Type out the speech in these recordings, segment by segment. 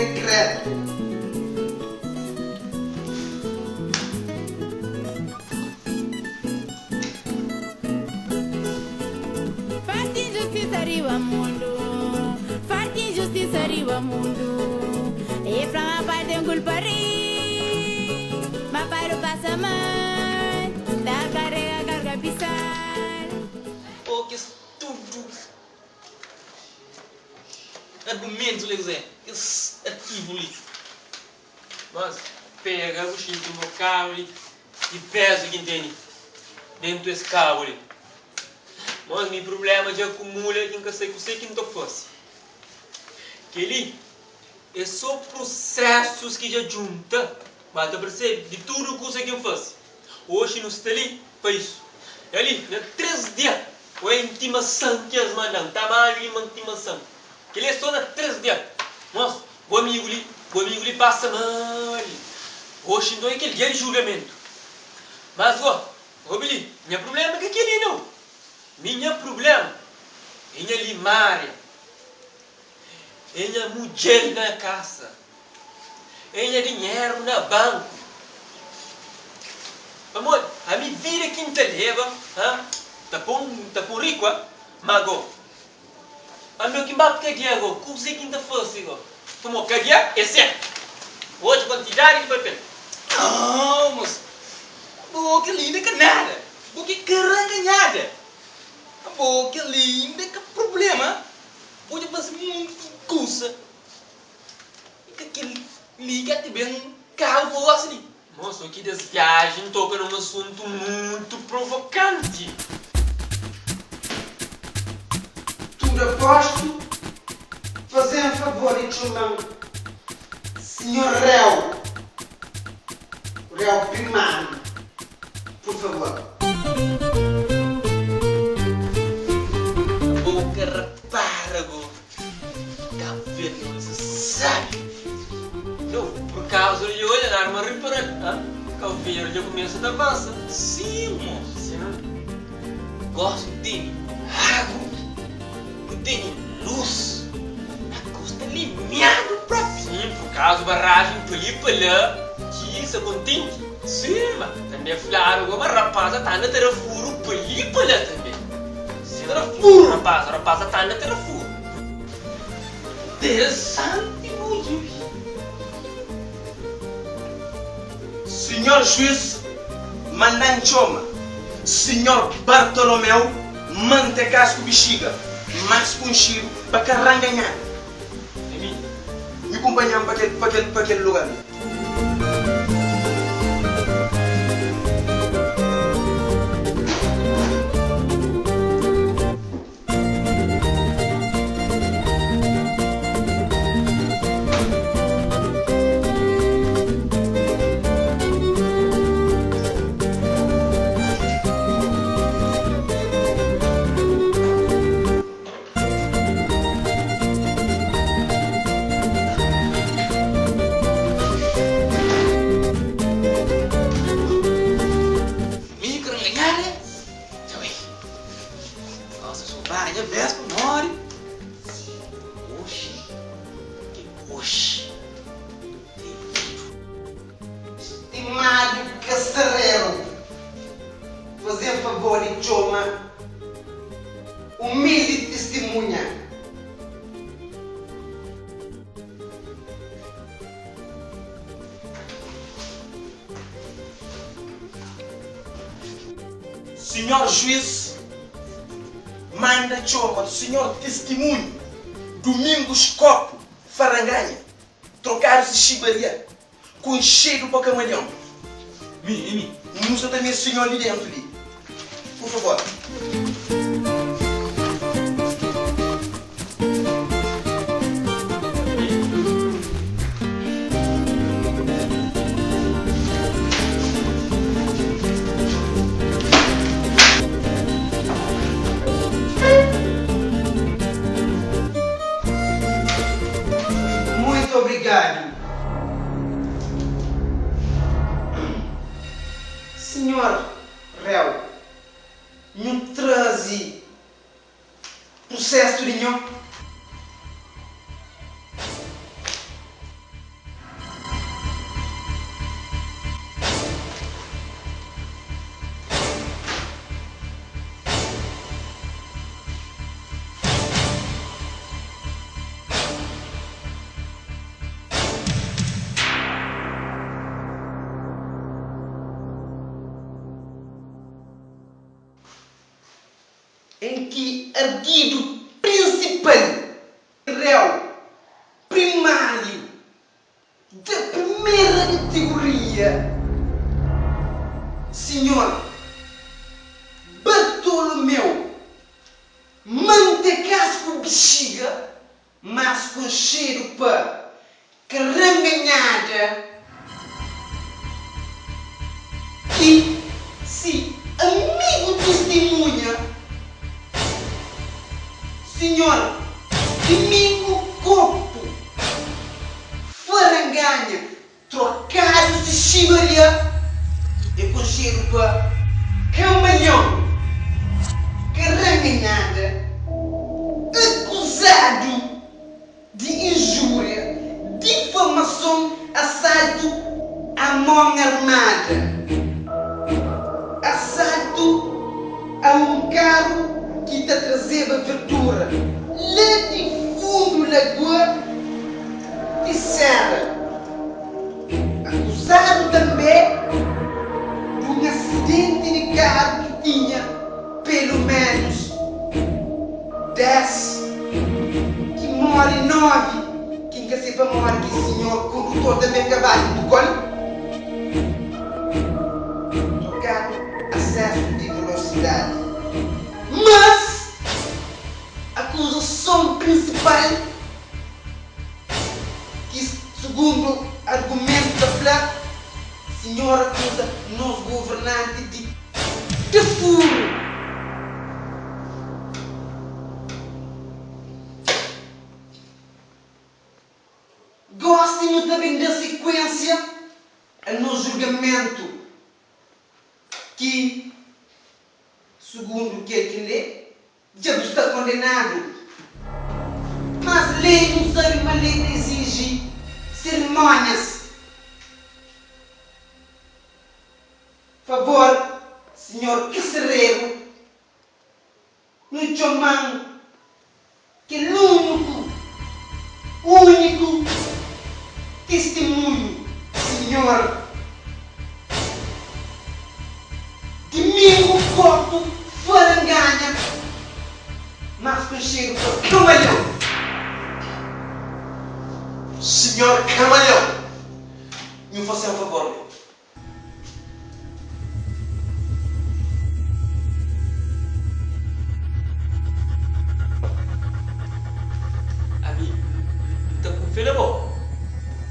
Dekretu. Farti injustisa riba mundu Farti injustisa riba mundu E fla ma pai ten kulpa ri Ma pai lu pasa mal Ta karega karga pisal. Oh kes tudu argumentus li kuzé kes arkivu li. Mas pega bu xinti un bokadu di di pezu ki N tene dentu es kabu li. Mas mi prubléma dja akumula ki N ka sai kuse ki N ta fase. Kel-li é so prusésus ki dja djunta, ba ta persebe di tudu kusa ki N fase. Oxi nu sta li pa isu. É li na 3 dia o é intimasan ki es manda-m, tamanhu di intimasan. Kel-li é so na 3 dia. Mos, bu amigu li, bu amigu li pasa mal. Oxi nton é kel dia di julgamentu. Mas go, obi li, nha prubléma é ka kel-li nau. Mi nha prubléma é nha limária, é nha mudjer na kasa. É nha dinheru na banku. Pamodi ami vida ki N ta leba ha ta pon ta pon riku ha ma go ami o ki N ba kadia go kuze ki N ta fase go pamodi kadia é sertu odja kuantidadi di papel. Nau mos bo kel li inda ka nada bo ki ka ranganhada bo kel li inda ka problema bo dja fase monti kusa. I ka kel li ka ti ben karu pa gosi li. Mosu, ki des viajen toka na un asuntu mutu provokanti. Tudu apostu, faze-m favor di txoma-m sinhor réu, réu primáriu, pur favor. Bo ka rapara go. Cabo Verde não se sabe. Não, por causa de olha na arma reparar, ah? Cabo Verde já começa a avança. Sim, moço. Sim. Gosto tem água, tem luz, a costa limiado próprio. Sim, por causa barragem para ali para lá, que isso contente. Sim, mas também falaram, mas rapaz, tá na terra furo para ali para lá também. Terra furo. Rapaz, rapaz, tá na terra furo. Interessante, muito. Sinhor juiz manda-m txoma Sinhor Bartolomeu Mantekas ku Bixiga, más konxidu pa Karanganhada. Nhu kunpanha-m pa kel, pa kel, pa kel lugar li. Mi karanganhada dja bai. Nossa, sou vaga nha vez pa mori. Oxi, ki oxi. Tem tudo. Stimadu kasareru, faze-m favor di txoma umildi tistimunha. Sinhor juiz manda txoma sinhor tistimunhu Domingos Kopu Faranganha, trokadu si xibaria, konxedu pa kamalion. Mi, e mi. Nu sa ta meste sinhor li dentu li. Pur favor. Muito obrigado. Senhor réu, nhu traze prusesu di nho. ki argidu prinsipal, réu primáriu da primera kategoria, sinhor Bartolomeu Mantecasco Bexiga, más konxedu pa Karanganhada, i si amigu tistimunha, sinhor Dimingu Kopu Faranganha, trokadu si ximaria, é konxedu pa Kamalion Karanganhada, akuzadu di injúria, difamason, asaltu a mon armada, asaltu a un karu ki ta trazeba verdura la di fundu Lagoa di Serra. Akuzadu tanbê di un asidenti di karu ki tinha pelu ménus 10 ki móre 9 ki N ka se pamodi ki sinhor kondutor tanbê ka ba djuntu ku el trokadu asésu di velosidadi. Mas akuzason prinsipal ki sugundu argumentu ta fla, sinhor akuza nos governanti di da furu. Gosi nu ta ben da sikuensia a nos julgamentu ki, sugundu kel ki lé, Dja bu sta kondenadu. Mas lei, nu sabe ma lei ta iziji serimónias. Favor, sinhor karsereru, nu txoma-m kel úniku, úniku tistimunhu, sinhor Dimingu Kopu Faranganha, más konxedu pa Kamalion. Sinhor Kamalion, nhu fase-m favor li. Ami N ta kunfia na bo.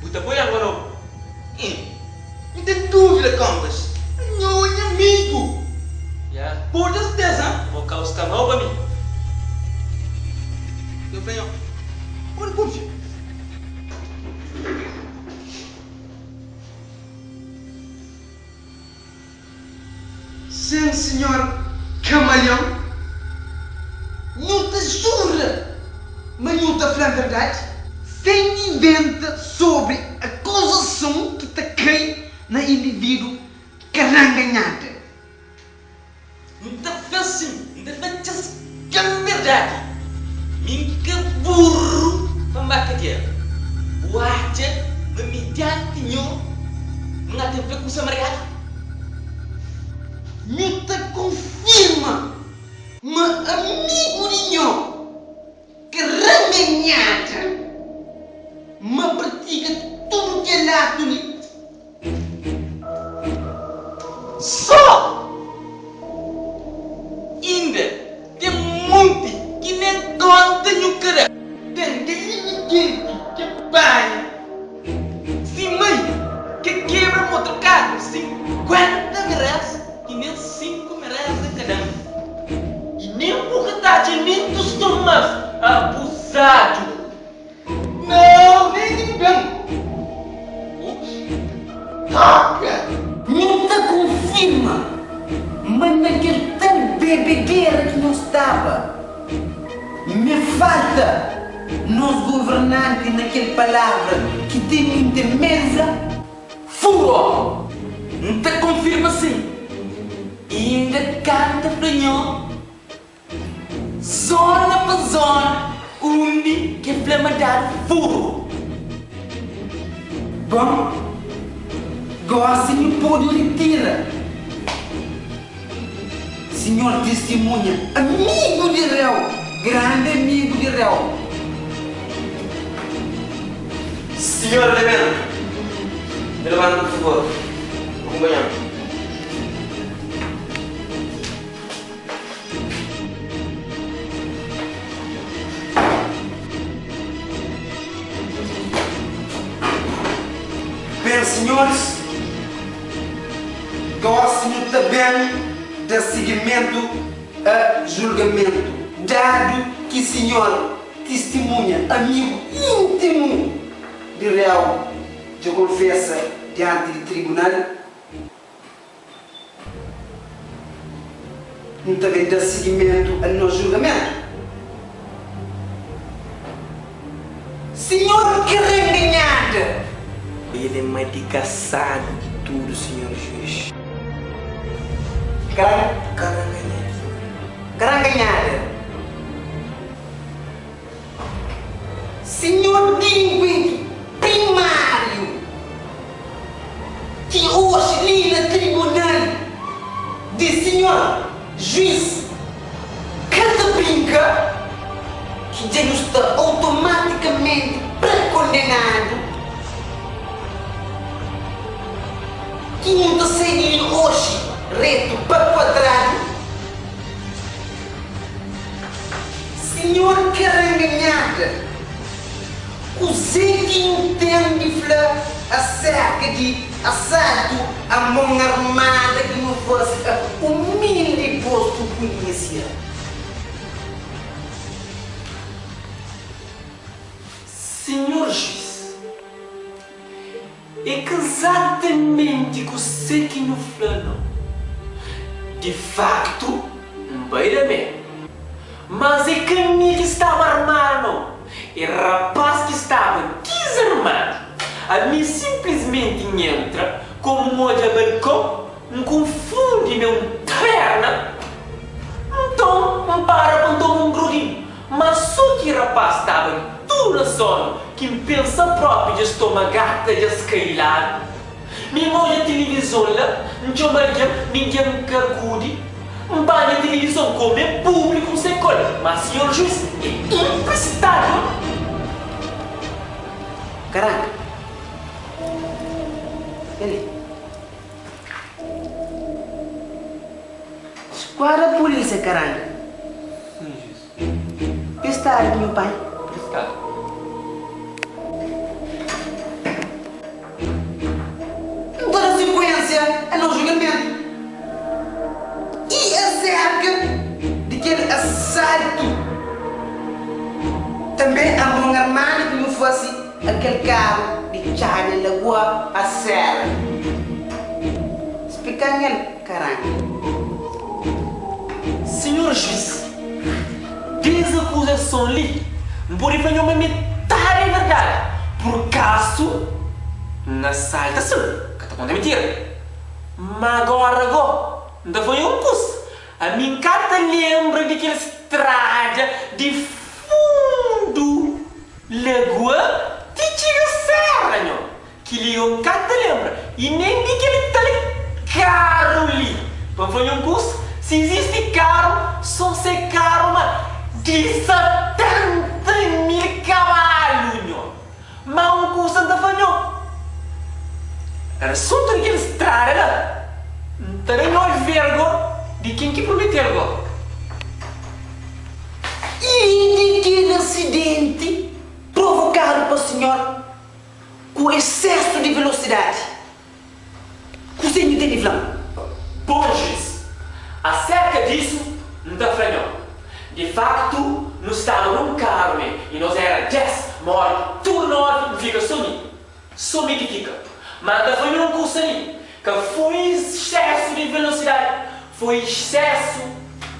Bu ta poi água nobu. N ten dúvida, kónpas. Anho é nha amigu. Ya. Pode ten serteza. Bo kau sta mau pa mi. Eu fla nho, pode kunfia. Sin, sinhor Kamalion, nhu ta jura ma nhu ta fla verdadi? Sen inventa sobri akuzason ki ta kai na individu karanganhada. N ta fla sin, N ta fla txas kel verdadi. Mi N ka burru pa N ba kadia. Bu atxa ma mi dianti nho N ka ten fla kusa mariadu? Nhu ta konfirma ma amigu di nho ka ranganhada ma pratika tudu kel atu li? Só inda ten munti ki nen konta nhu ka da. Ten galinha kenti ke panha si mai ke kebra mo trokadu 50 merés ki nen 5 merés e ka da-m. I nen bu ka ta atxa nen tuston mas abuzadu. Não, nem ki bu ben. Oxi, toka! Nhu ta konfirma ma na kel tal bebedera ki nho staba, me falta nos governanti na kel palavra ki ten intemeza? Furó! N ta konfirma sin. Inda kanta fla nho. Zona pa zona undi ke fla ma dadu furu. Bon, gosi nhu pode ritira. Sinhor tistimunha, amigu di réu, grandi amigu di réu. Sinhor Elemento, nhos labanta pur favor, pa kunpanha-m. Ben, sinhoris, gosi nu ta ben da sigimentu a julgamentu, dadu ki sinhor tistimunha, amigu íntimu di réu, dja konfesa dianti di tribunal. Nu ta ben da sigimentu a nos julgamentu. Sinhor krê nganhada. El é madigasadu di tudu, sinhor juís. Karanganhada. Karanganhada. Sinhor dilinkuenti primáriu ki oxi li na tribunal di sinhor juiz ka ta brinka ki dja nu sta automatikamenti pre-kondenadu ki nu ta sai di li oxi retu pa kuadradu. Sinhor Karanganhada, kuzê ki nhu ten di fla aserka di asaltu a mon armada ki nhu fase a umildi postu pulísia? Sinhor Juiz, É ka izatamenti kuse ki nhu fla nau. Di faktu, N bai da mé. Mas é ka mi ki staba armadu nau, é rapaz ki staba dizarmadu. Ami sinplismenti N entra, komu N odja balkon, N konfundi me un taberna. Nton, N para pa N toma un groginhu. Má sô ki rapás staba tudu na sonu ki N pensa propi dja es toma gata dja es kai di ladu. Mi N odja tilivizon la, N txoma algen, ningen ka akudi. N panha tilivizon komu é públiku N sai kol, má sinhor juiz é inprestável. Karanka, el é. Skuadra pulísia karanka. Prestadu di nhu pai. Prestadu. N ta da sikuensia a nos julgamentu i aserka di kel asaltu. Tanbe a mon armadu ki nhu fase a kel karu di Txada Lagoa pa Sera. Splika-m el, karanga. Sinhor juiz, des akuzason li, N pode fla nho ma metadi é verdadi. Purkasu, N asalta sin, N ka ta konta mintira. Ma agora go, N ta fla nho un kusa, ami N ka ta lenbra di kel strada di fundu lagoa ti txiga serra, nho. Kel-li yo N ka ta lenbra i nen di kel tal karu li. Pa N fla-nho un kusa, si izisti karu, so se karu ma di 70 mil kabalu, nho. Ma un kusa N ta fla-nho, asuntu di kel strada la, N ta da-nho vergo di ken ki promete-l go. I di kel asidenti provokadu pa sinhor Ku esesu di velosidadi, kuzê nhu ten di fla-m? Bon juiz, aserka disu N ta fla nho, di faktu nu staba nun karu me i nos era 10, mori tudu 9, N fika so mi, so mi ki fika. Ma N ta fla nho un kusa li, ka foi exsesu di velosidadi, foi exsesu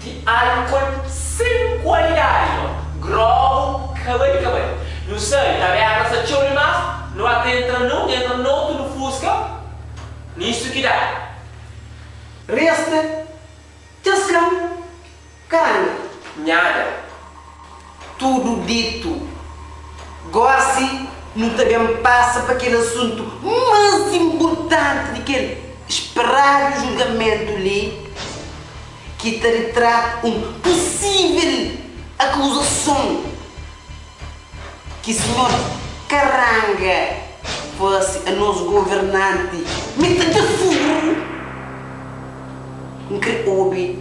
di álkol sen kualidadi nho. Grogu ka bali ka bali. Nu sabe, taberna sta txeu dimás, nu ba ta entra nun, entra notu, nu fuska, nisu ki da. Resta txaskan karanga. Nhada. Tudu ditu. Gósi nu ta ben pasa pa kel asuntu más inpurtanti di kel speradu julgamentu li. ki ta ritrata un pusível akuzason ki sinhor Karanga fase a nos governanti mi ta da furu. N kre obi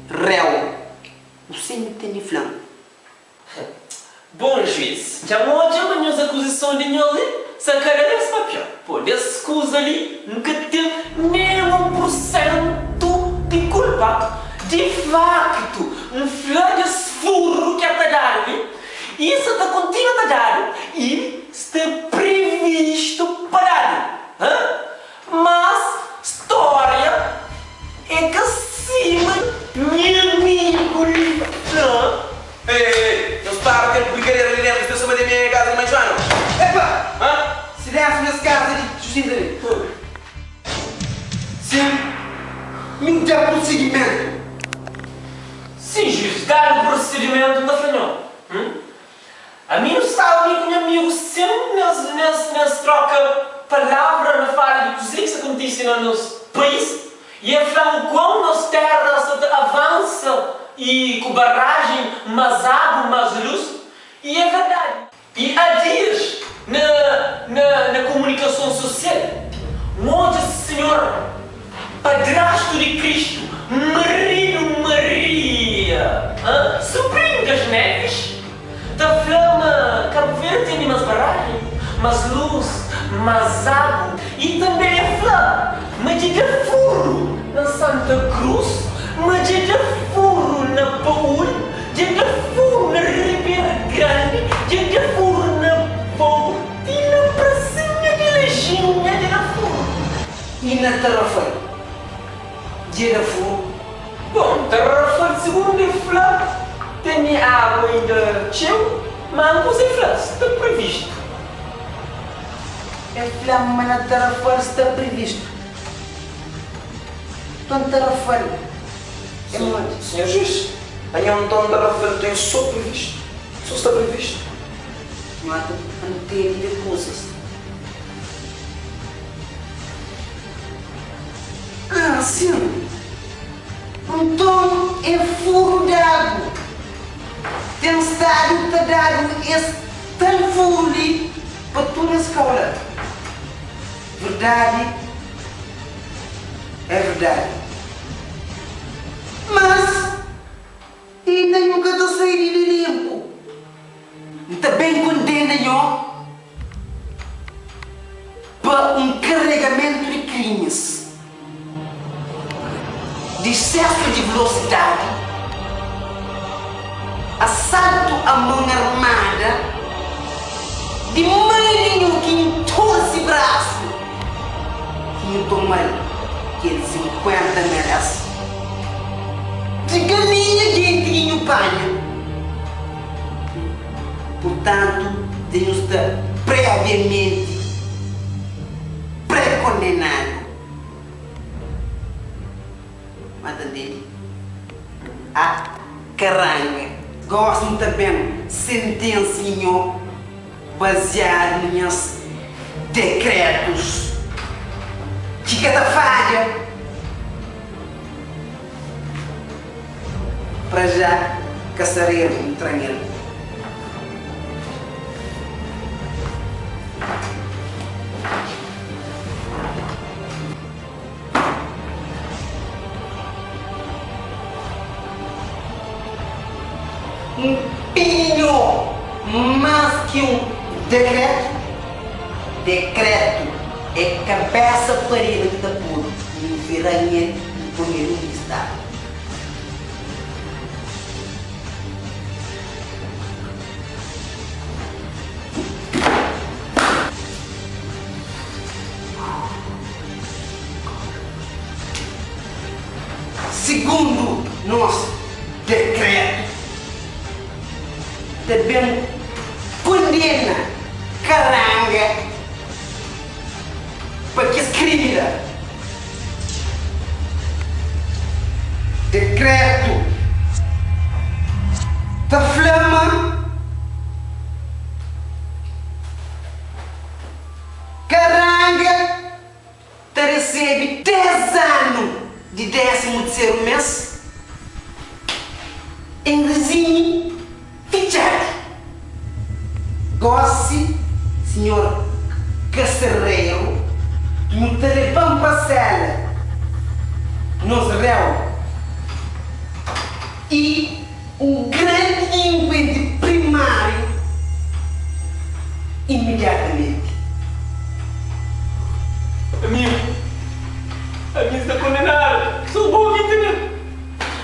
réu u sen ntende fla-m. Bon juiz, dja N odja ma nhos akuzison di nhos li sta kada bes pa pior. Po, des kuza li N ka ten nen un pursentu di kulpa. Di faktu, N fla des furu ki a ta dadu li, i sa ta kontinua ta dadu i sta privistu pa dadu. Hã? Mas stória é ka sima nha amigu li fla. Ei, ei, ei, nhos para kel brinkadera li dentu, nhos pensa ma di mi é kaza di mai Juana? Epa! Hã? Silensiu nes kaza di justisa li. Sin nhu da prosidimentu. Sin juiz, dadu prosidimentu, N ta fla nho. Hum? Ami nu staba mi ku nha amigu sin nes nes nes troka palavra na fala di kuzê ki sta kontise na nos pais i el fla-m kuão nos terra sta ta avansa i ku barajen mas agu mas lus i é verdadi. I há dias na na na komunikason sosial N odja sinhor padrastu di Kristu maridu Maria hã sobrinhu das Neves ta fla ma Kabu Verdi tene mas barajen, mas lus, mas agu i tanbe e fla ma dja da furu na Santa Krus, ma dja da furu na Paul, dja da furu na Ribera Grandi, dja da furu na Bau ti na prasinha di Lajinha dja da furu. I na Tarrafal dja da furu. Bon, Tarrafal sigundu e fla tene agu ainda txeu, ma N kuzê fla sta privistu. E fla ma na Tarrafal sta privistu. Nton Tarrafal é modi? Senhor juiz, anhó nton Tarrafal ten sô privistu, sô sta privistu. Nhó ta ntende di kuzas. Ah, sin. Nton é furu di agu. Ten stadu ta dadu es tal furu li pa tudu es kau la. Verdadi é verdadi. Mas inda nhu ka ta sai di li linpu. N ta ben kondena nho pa un karegamentu di krimis di exsesu di velosidadi, asaltu a mon armada, di mai di nho ki nhu torse brasu ki nhu toma-l kel 50 merés di galinha genti ki nhu panha. Purtantu, dja nhu sta previamenti pré-kondenadu. Ma ta ntende? A karanga! Gosi N ta ben sentensia nho baziadu na nhas dekretus ki ka ta fadja. Pra já kasareru ntra nel. Un pinho más ki un dekretu. Dekretu é kabesa pariba ki ta podu un vira nel y poi nel undi ki staba. Sigundu nos dekretu, ta ben kondena karanga pa kes krimi la. Dekretu ta fla ma karanga ta resebe 10 anu di désimu terseru mês. Un grandi dilinkuenti primáriu imediatamenti. Amigu, ami sta kondenadu. So bo ki ta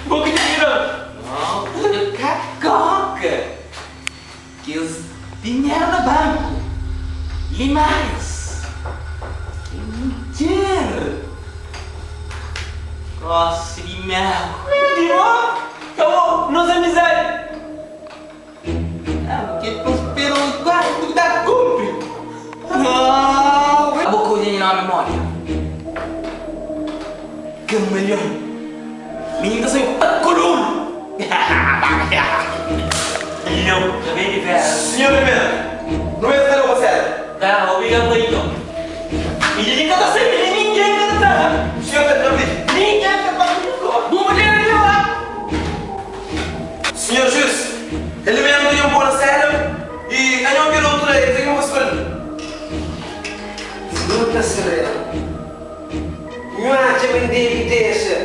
bo ki ta djuda-m. Não, puta kakoka. Kes dinheru na banku. Limárias. Ke mudjer. Gosi di mel. Di bo, kabou nos amizadi. Ah, ke pa spera un kuartu ki ta kunpri. Abo ka odja nha nomi modi? Kamalion. Mininu ta sai pa kolunu. Milhão, já vem de vera. Senhor Pimenta, nu es ta da bo sela. Tá, obrigado aí então. E ninguém ka ta sabe, ninguém ka ta traha. Senhor ta tra Ninguém ka ta faze Bu mulher ali lá. Senhor juiz, el mesmu ta nhon po na sela y anhon kel otu la, el ta nhon pa skolha. Nu ta serena. Nhu atxa ma N debe dexa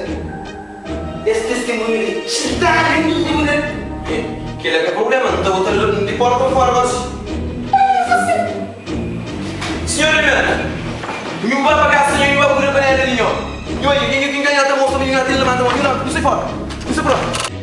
es testemunhu li xintadu dentu di tribunal? Kel-la ka prubléma, N ta bota-l di pórta pa fóra gósi. Sinhor Rimena, nhu ba pa kasa nhu, nhu ba kuda panela di nho. Nhu odja, kenha ki nganha ta mostra ma nhu na ten limanta mon. Nhu na, nhu sai fóra. Nhu sai fóra.